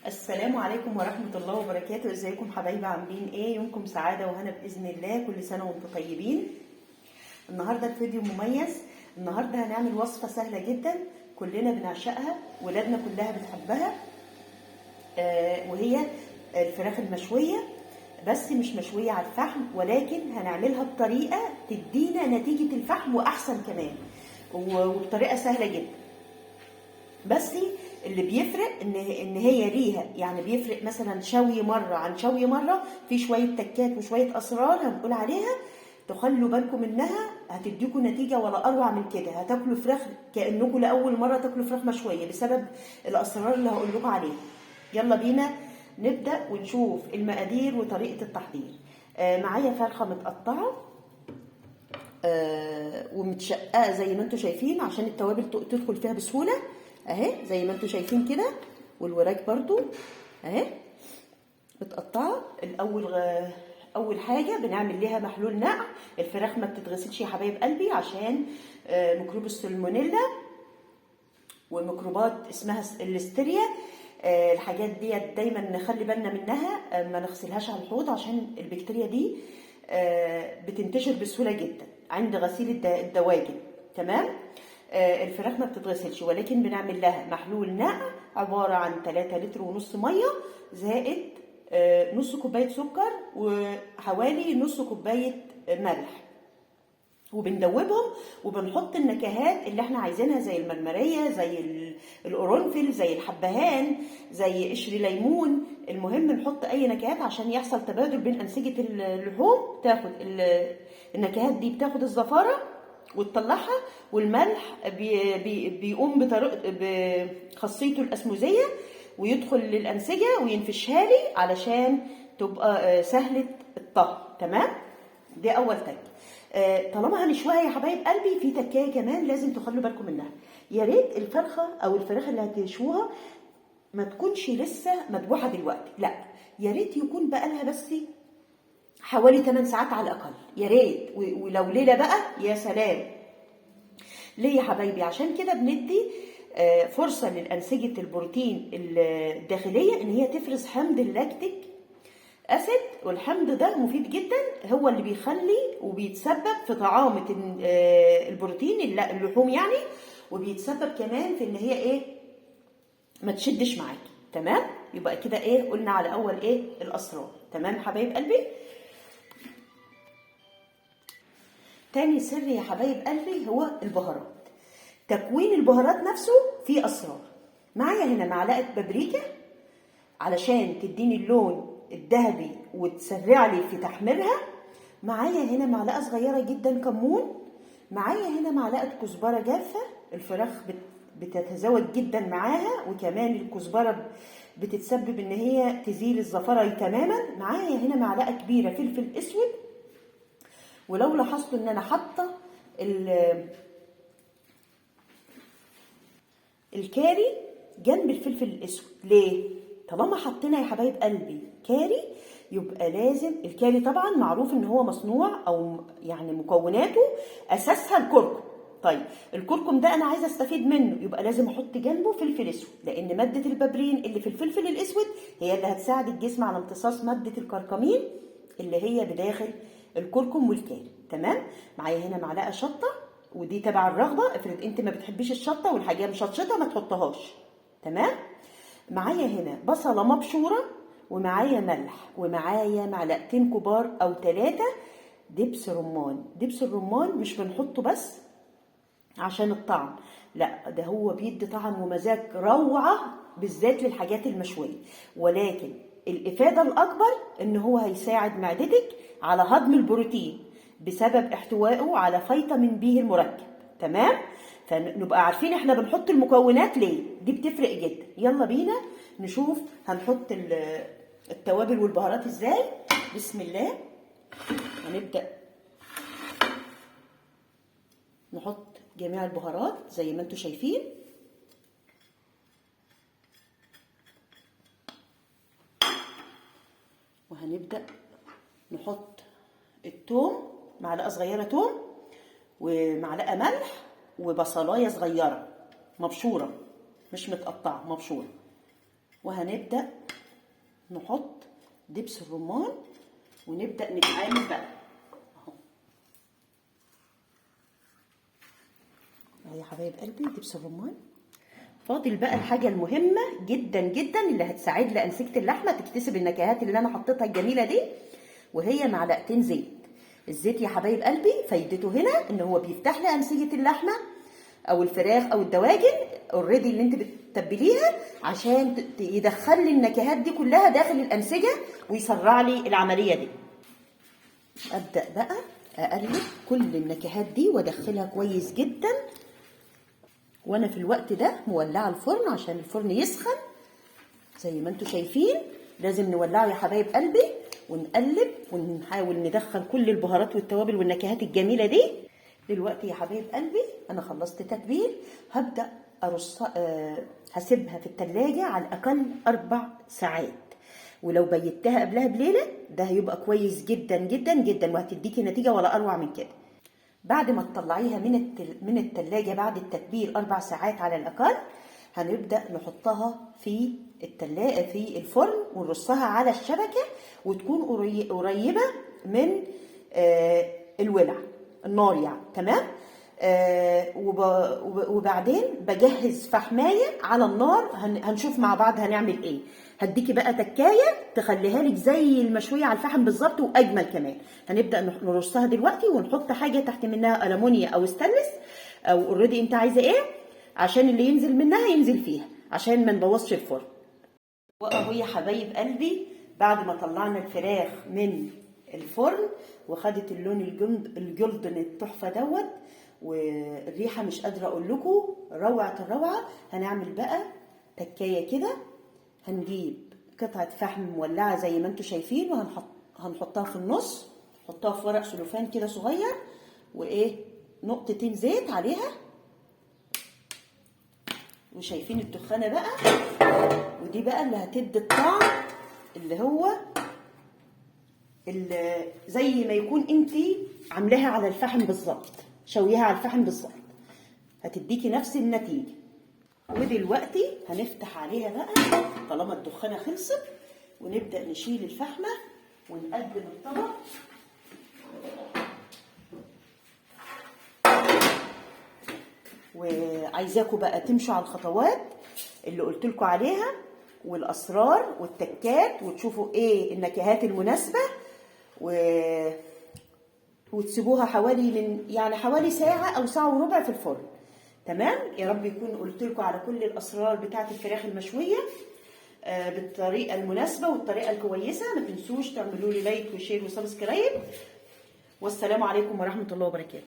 السلام عليكم ورحمة الله وبركاته. ازيكم حبايبي، عاملين ايه؟ يومكم سعادة وهنا بإذن الله. كل سنة وانتم طيبين. النهاردة الفيديو مميز. النهاردة هنعمل وصفة سهلة جدا كلنا بنعشقها، ولادنا كلها بتحبها، وهي الفراخ المشوية، بس مش مشوية على الفحم، ولكن هنعملها بطريقة تدينا نتيجة الفحم وأحسن كمان، وبطريقة سهلة جدا. بس اللي بيفرق ان هي ليها، يعني بيفرق مثلا شوي مرة عن شوي مرة، في شوية تكات وشوية اسرار هنقول عليها، تخلوا بالكم منها، هتديكوا نتيجة ولا اروع من كده. هتاكلوا فراخ كانكم لاول مرة تاكلوا فراخ مشوية بسبب الاسرار اللي هقول لكم عليها. يلا بينا نبدا ونشوف المقادير وطريقه التحضير. معايا فرخة متقطعه ومتشققه زي ما انتم شايفين عشان التوابل تدخل فيها بسهولة اهي زي ما انتم شايفين كده، والوراك برضو اهي متقطعه. الاول اول حاجة بنعمل ليها محلول نقع. الفراخ ما بتتغسلش يا حبايب قلبي عشان ميكروب السلمونيلا وميكروبات اسمها الليستيريا. الحاجات دي دايما نخلي بالنا منها، ما نغسلهاش على الحوض عشان البكتيريا دي بتنتشر بسهولة جدا عند غسيل الدواجن. تمام. الفراخ ما بتتغسلش، ولكن بنعمل لها محلول نقع عبارة عن 3 لتر ونص مية زائد نص كوباية سكر وحوالي نص كوباية ملح، وبندوبهم وبنحط النكهات اللي احنا عايزينها زي المرمرية، زي القرنفل، زي الحبهان، زي قشر ليمون. المهم نحط اي نكهات عشان يحصل تبادل بين انسجة اللحوم، تاخد النكهات دي، بتاخد الزفارة وتطلعها، والملح بي بي بيقوم بطريقة بخاصيته الاسموزيه ويدخل للانسجه وينفشها لي علشان تبقى سهلة الطهي. تمام، دي اول تكه. طالما هنشويها يا حبايب قلبي، في تكايه كمان لازم تخلوا بالكم منها. يا ريت الفرخه او الفراخ اللي هتشوها ما تكونش لسه مذبوحه دلوقتي، لا يا ريت يكون بقالها بس حوالي 8 ساعات على الاقل، يا ريت، ولو ليلة بقى يا سلام. ليه يا حبايبي؟ عشان كده بندي فرصة للانسجه البروتين الداخلية ان هي تفرز حمض ال lactic acid، والحمض ده مفيد جدا، هو اللي بيخلي وبيتسبب في طعامه البروتين اللحوم يعني، وبيتسبب كمان في ان هي ايه ما تشدش معاكي. تمام، يبقى كده ايه قلنا على اول ايه الاسرار. تمام حبايب قلبي. تاني سر يا حبايب قلبي هو البهارات. تكوين البهارات نفسه فيه اسرار. معايا هنا معلقه بابريكا علشان تديني اللون الذهبي وتسرع لي في تحميرها. معايا هنا معلقه صغيرة جدا كمون. معايا هنا معلقه كزبره جافة، الفراخ بتتزود جدا معاها، وكمان الكزبره بتتسبب ان هي تزيل الزفره تماما. معايا هنا معلقه كبيرة فلفل اسود. ولو لاحظتوا ان انا حاطه الكاري جنب الفلفل الاسود. ليه؟ طالما حطينا يا حبايب قلبي كاري يبقى لازم الكاري، طبعا معروف ان هو مصنوع او يعني مكوناته اساسها الكركم. طيب الكركم ده انا عايزه استفيد منه، يبقى لازم احط جنبه فلفل اسود، لان مادة البابرين اللي في الفلفل الاسود هي اللي هتساعد الجسم على امتصاص مادة الكركمين اللي هي بداخل الكركم والكاري. تمام. معايا هنا معلقه شطه، ودي تبع الرغبة، افرض انت ما بتحبيش الشطه والحاجة مشطشطه ما تحطهاش. تمام. معايا هنا بصله مبشوره، ومعايا ملح، ومعايا معلقتين كبار او 3 دبس رمان. دبس الرمان مش بنحطه بس عشان الطعم، لا ده هو بيدي طعم ومزاج روعه بالذات للحاجات المشويه، ولكن الافادة الاكبر ان هو هيساعد معدتك على هضم البروتين بسبب احتوائه على فيتامين بي المركب. تمام، فنبقى عارفين احنا بنحط المكونات ليه، دي بتفرق جدا. يلا بينا نشوف هنحط التوابل والبهارات ازاي. بسم الله. هنبدأ نحط جميع البهارات زي ما انتم شايفين. وهنبدأ نحط التوم، معلقة صغيرة توم ومعلقة ملح وبصلاية صغيرة مبشورة مش متقطعة، مبشورة. وهنبدأ نحط دبس الرمان ونبدأ نتعامل بقى اهو. اهو يا حبايب قلبي دبس الرمان. فاضل بقى الحاجة المهمة جدا جدا اللي هتساعد لي أنسجة اللحمة تكتسب النكهات اللي أنا حطيتها الجميلة دي، وهي معلقتين زيت. الزيت يا حبايب قلبي فايدته هنا إن هو بيفتح لي أنسجة اللحمة أو الفراخ أو الدواجن already اللي أنت بتتبليها، عشان يدخل لي النكهات دي كلها داخل الأنسجة ويسرع لي العملية دي. أبدأ بقى أقلب كل النكهات دي وأدخلها كويس جدا، وانا في الوقت ده مولعه الفرن عشان الفرن يسخن زي ما انتم شايفين. لازم نولعه يا حبايب قلبي ونقلب ونحاول ندخل كل البهارات والتوابل والنكهات الجميلة دي. دلوقتي يا حبايب قلبي انا خلصت تتبيل، هبدا ارص هسيبها في التلاجة على الاقل 4 ساعات، ولو بيتها قبلها بليلة ده هيبقى كويس جدا جدا جدا، وهتديكي نتيجة ولا اروع من كده. بعد ما تطلعيها من التلاجة بعد التتبيل 4 ساعات على الأقل، هنبدأ نحطها في التلاجة في الفرن ونرصها على الشبكة، وتكون قريبة من الولع النار يعني، تمام. وبعدين بجهز فحماية على النار، هنشوف مع بعض هنعمل ايه. هديكي بقى تكاية تخليها لك زي المشوية على الفحم بالظبط واجمل كمان. هنبدأ نرصها دلوقتي ونحط حاجة تحت منها ألمونيا او ستانلس او already انت عايزة ايه، عشان اللي ينزل منها ينزل فيها، عشان ما نبوظش الفرن. واهو يا حبايب قلبي بعد ما طلعنا الفراخ من الفرن وخدت اللون ال golden التحفة دوت، والريحة مش قادرة اقول لكم روعة الروعة. هنعمل بقى تكاية كده، هنجيب قطعة فحم مولعة زي ما انتم شايفين، وهنحطها في النص، نحطها في ورق سلوفان كده صغير، وايه نقطتين زيت عليها، وشايفين الدخانة بقى، ودي بقى اللي هتدي الطعم اللي هو اللي زي ما يكون انتي عاملاها على الفحم بالظبط، شويها على الفحم بالظبط، هتديكي نفس النتيجة. ودلوقتي هنفتح عليها بقى طالما الدخانة خلصت، ونبدأ نشيل الفحمة ونقدم الطبق. وعايزاكم بقى تمشوا على الخطوات اللي قلتلكوا عليها والأسرار والتكات، وتشوفوا ايه النكهات المناسبة، وتسيبوها حوالي من يعني حوالي ساعة أو ساعة وربع في الفرن. تمام؟ يا رب يكون قلت لكم على كل الأسرار بتاعة الفراخ المشوية بالطريقة المناسبة والطريقة الكويسة. ما تنسوش تعملوا لي like و share و subscribe، والسلام عليكم ورحمة الله وبركاته.